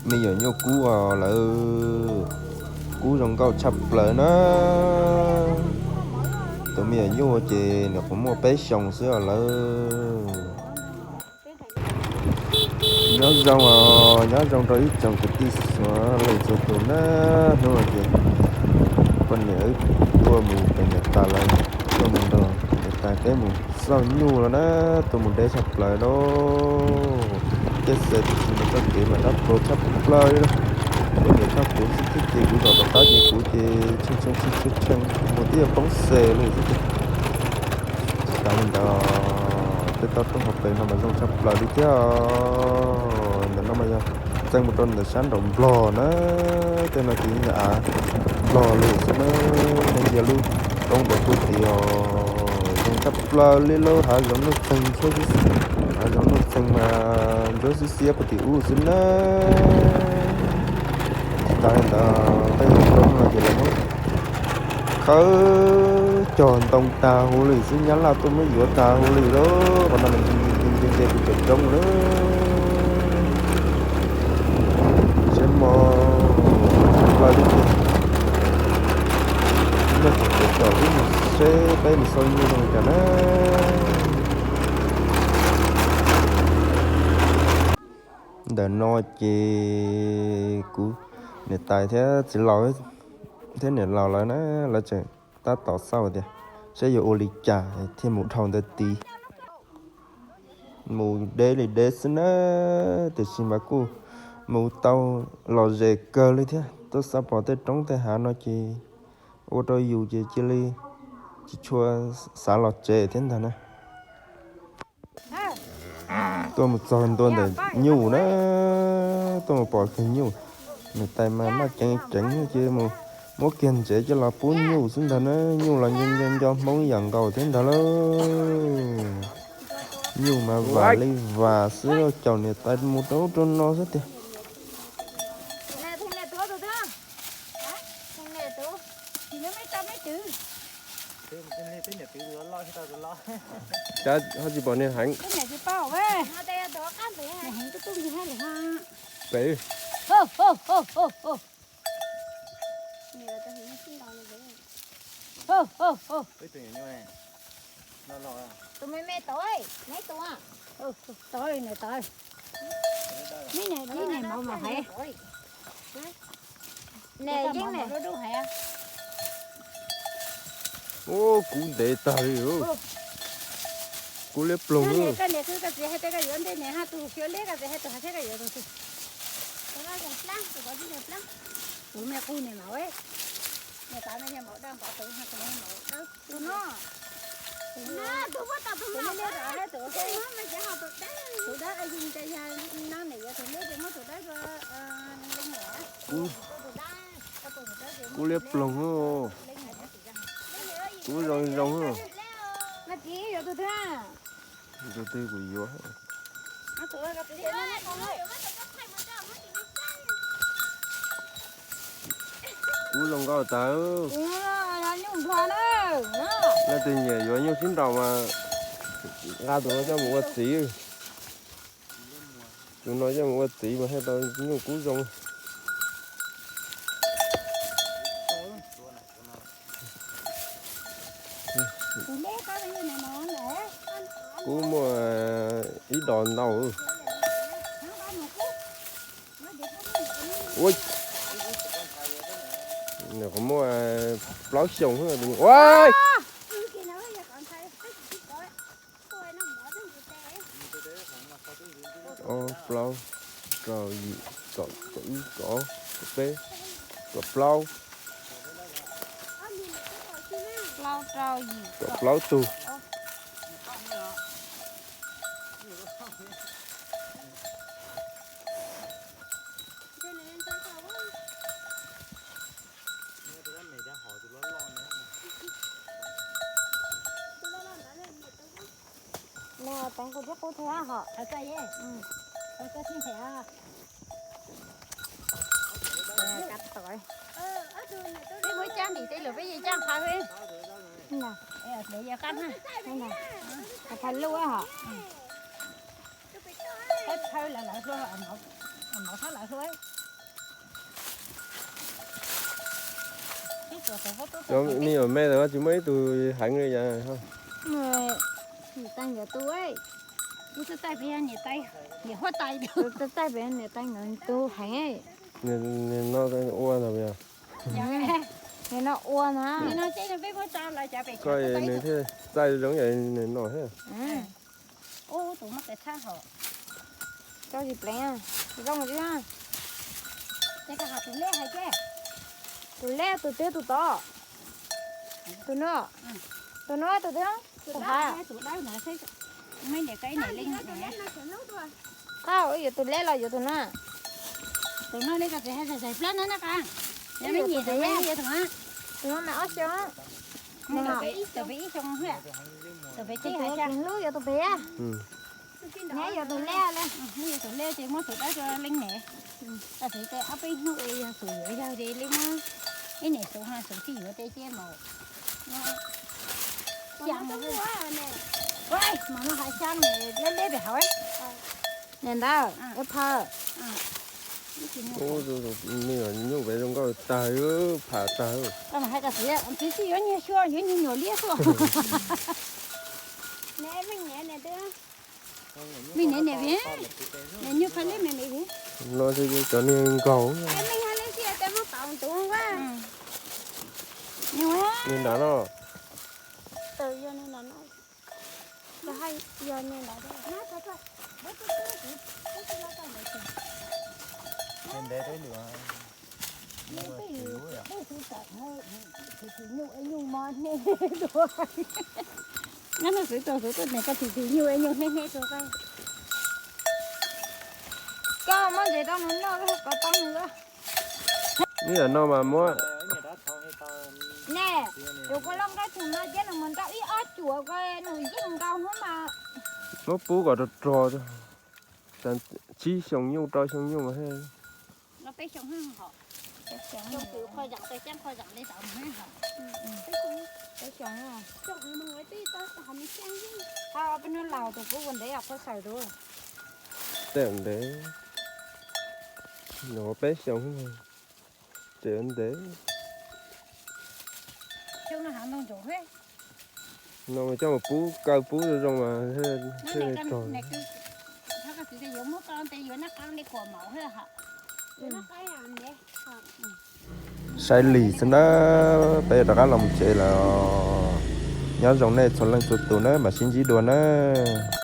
Me nyuam nyuj kub os lawv, kub zoo nkauj tshaj plaws na. Tus me nyuam nyuj ces nws kuj muaj peb xyoos xwb os lawv. Nyob zoo os, nyob zoo rau ib tsoom kwv tij Suav leej txhua tus na. Hnub no ces poj niam wb tuaj mus pem niam tais lawv, tuaj mus nrog niam tais peb mus xauj nyuj los na, tuaj mus deb tshaj plaws lauj. Tej xav tias tsis mus txoj kev mas dab tuag tshaj plaws li lauj. Poj niam thaj kuv xwb thiab ces kuv zaum rov qab ces kuv ces tshee tshee tshee tshee mus twb yuav poob xes li xwb ces. Tsis tas li ntawd, tej toj roob hauv pes no mas zoo tshaj plaws li thiab. Ntawm no mas yog txeev mus rau ntawm sab nraum Nplog na, tej no ces yog av Nplog li xwb na, nyob ncig lub roob ntawd puag tid os, zoo tshaj plaws li lauj, hav zoov nuj txeeg xwb, hav zoov nuj txeeg mas ntsuab xiab xiab puag tim ub xwb na. Tsis tas li ntawd, tej roob no ces lawv muab khawb cog ntoo tag huv li xwb, nyab laj tuaj muab yuav tag huv li lauj, qhov no nws nce nce nce puag pem roob lawm. Seb mo, tshaj plaws li tiag. Nyob txog pem tod wb mus seb peb mus xauj nyuj zoo li cas na. Ntawm no ces kuv niam tais thiab txiv laus thiab niam laus lawv na, lawv tseem tab tom xauj tias saib yuav ua li cas thiaj mus dhau ntawd tid. Mus deb li deb xwb na, tiam sis mas kuj mus tau lom zem kawg li thiab. Tuaj xauj pom tej roob tej hav no ces ua rau yus ces cia li tsis tshua xav los tsev thiab ntag na. Tuaj mus txog ntua ntawm nyuj na, tuaj mus pom kiag nyuj. Niam tais mas maj ceev ceev ces mus muab kiag ntsev coj los pub nyuj xwb ntag na, nyuj los nco nco Hmoob yam nkaus thiab ntag lauj. Nyuj mas vam li vam xwb, caum niam tais mus rau ub rau no xwb tiag. Cas ho tsis pom niag heev? Pem. Tus me me tod, neb tus, tod nws tod, neb neb neb mov mov heev. Nws yeej nws dub dub heev. Ub, kub ntev tag li. Kub liab ploog. Koj niam koj txiv hais tias koj yuav ntej niam, ho tus xyov liab koj txiv hais tus hais thiab koj yuav tus twg. Tus me qub niam maum, niam tais no yog maum dawb npov tus, tus no. Tus no, tus liab liab tus, tus dawb, tus dawb, tus liab ces muab tus dawb rau leej niam. Kub liab ploog. Kub zoo zoo. Tus twg kuv yuav. Kub zoo nkauj tas. Leej twg nyiam yuav nyuj sib nraus mas nqa tus no coj mus ua txiv. Tus no coj mus ua txiv mas thiaj tau nyuj kub zoo. Kub muaj ib dos ntau. Ua, nws qhov muaj plaub xyoos. Ua, ob, plaub, rau, yim, kaum, kaum ib, kaum ob, kaum peb, kaum plaub. Kaum plaub tug. Nws teev kuv thiab qub thiab hom. Peb muab cab ntim tej lawm peb yeej cab qab. Qab lub hom. Peb phawj lawv lawv hlua mov. Cov me nyuam me ntawd tsis muaj ib tug heev li yom. Niam tais nkawd tu, niam tais, niam tais nkawd tu heev. Nws no ua ntag yog. Nws no ua na. Koj nws thiaj txaij zoo yam nws no thiab. Ub, tus muab qe txhab hos. Tso tsis pleev, zoo li. Tus leb tus twg tus tod? Tus no, tus no tus twg? Tus hav. Qab yuav tus leb los yuav tus no? Tus no li koj txiv hais zais plab no na qa. Yog me nyuam tus, tus no mas ob xyoos. Tus pem ib xyoos, tus pem tsib hais, hlub yuav tus pem. Neb yuav tus leb li. Neb yuav tus leb ces muab tus dawb rau leej niam. Koj txiv ces ob peb hnub yog xum yuav yawg ces li muab ib niam xum ha xum tsis yuav ces cia mus. Mas no hais xya leb leb pem hauv. Niam ntawd, ua phaw. Ub, me nyuam nyuj pem zoo nkauj tag, pham tag. Koj mas hais koj txiv, txiv tsis yuav nyuag xyuas, yuav nyuag nyuam liab xwb. Me niam niam vim, niam nyuj phaw liab me me vim. No cov niag nkaug. Niag nram no. Nyuj ua nyuj mo hne dua. Nyab no xwv tuag xwv tuag ne, koj tsis tsis nyuj ua nyuj hne hne tuag. Koj muab ntses rau nws noj, koj kov tau nws. Neb yam no mas muab. Ne, yus kuv loj nqaij tug no ces nws mus nrau ib ob cuam ko nws yeej nkaus hov mas. Muab pub kom rog rog, tsib xyoo nyuj rau xyoo nyuj mas. Peb hnub laus tus kuv ua ntev qhov xaws tus. Tej ntev, no peb xyoo, tseem ntev. No coj mus pub kaw pub zoo zoo mas thiaj li rog. Saib lis xwb na, peb yuav rov qab los tsev lawm. Nyob zoo nej txhua leej txhua tus na, mam sib ntsib dua na.